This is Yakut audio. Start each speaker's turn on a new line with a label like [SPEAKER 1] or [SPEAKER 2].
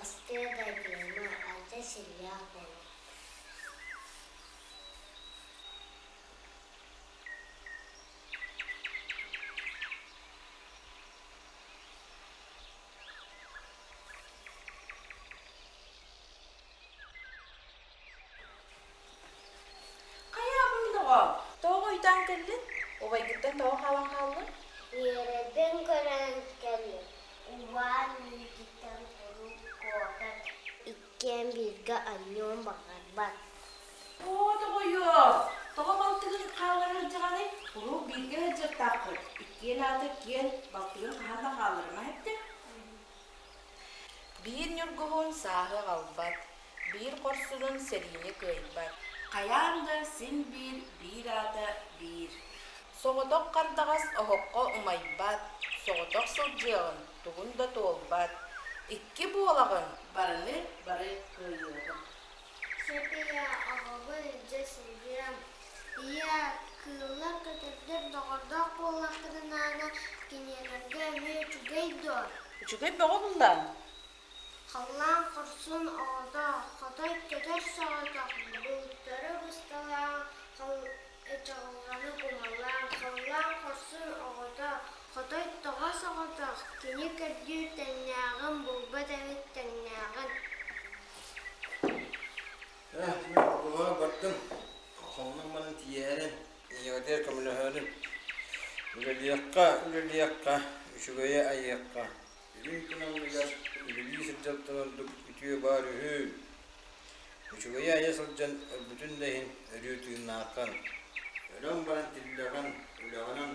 [SPEAKER 1] Атастыы да диэмэ, адьас иллээх буолуо.
[SPEAKER 2] Хайаабын доҕоор, тоҕо ойдоон кэллин? Убайгыттан тоҕо хаалан хааллыҥ?
[SPEAKER 1] Үөрэбин көрөн кэллим. Убаан миигиттэн куруук куотар, иккиэн бииргэ анньыан баҕарбат.
[SPEAKER 2] Оо, тоҕойуо, тоҕо балтыгын хааллара сылдьаҕыный? Куруук бииргэ сылдьыахтааххыт. Иккиэн аата иккиэн, балтыгын хаһан да хаалларыма эттэ. Биир ньургуһун сааһы аҕалбат, биир хорсунун сэриини кыайбат. Хайаан да син биир биир аата биир. Соҕотох хардаҕас оһоххо умайбат, соҕотох сылдьыаҕын тугун да туолбат. Икки буолаҕын барыны бары кыайыаҕын.
[SPEAKER 1] Сөпүйэ оҕобун илдьэ сылдьыам. Ийээ, кыыллар көтөрдөр доҕордоох буоллахтарына кинилэргэ эмиэ үчүгэй дуо?
[SPEAKER 2] Үчүгэй бөҕө буллаан.
[SPEAKER 1] Халлаан хорсун оҕото, хотой көтөр соҕотох, былыттары бысталаан, чаҕылҕаны кумалаан, халлаан хорсун оҕото, хотой тоҕо соҕотох, кини көрдүүр тэҥнээҕин булбат эбит тэҥнээҕин.
[SPEAKER 3] Э, мин оҕоҕо бардым. Хомунан баран тиийээрин, ийэҕитигэр көмөлөһөөрүн. Үлэлиэххэ, үлэлиэххэ, үчүгэйи айыахха. Үрүҥ күн анныгар үлэлии сылдьартан ордук үтүө баар үһү. Үчүгэйи айа сылдьан өлбүтүн да иһин өрүү тыыннааххын. Өлөн баран тиллэҕин, үлэҕинэн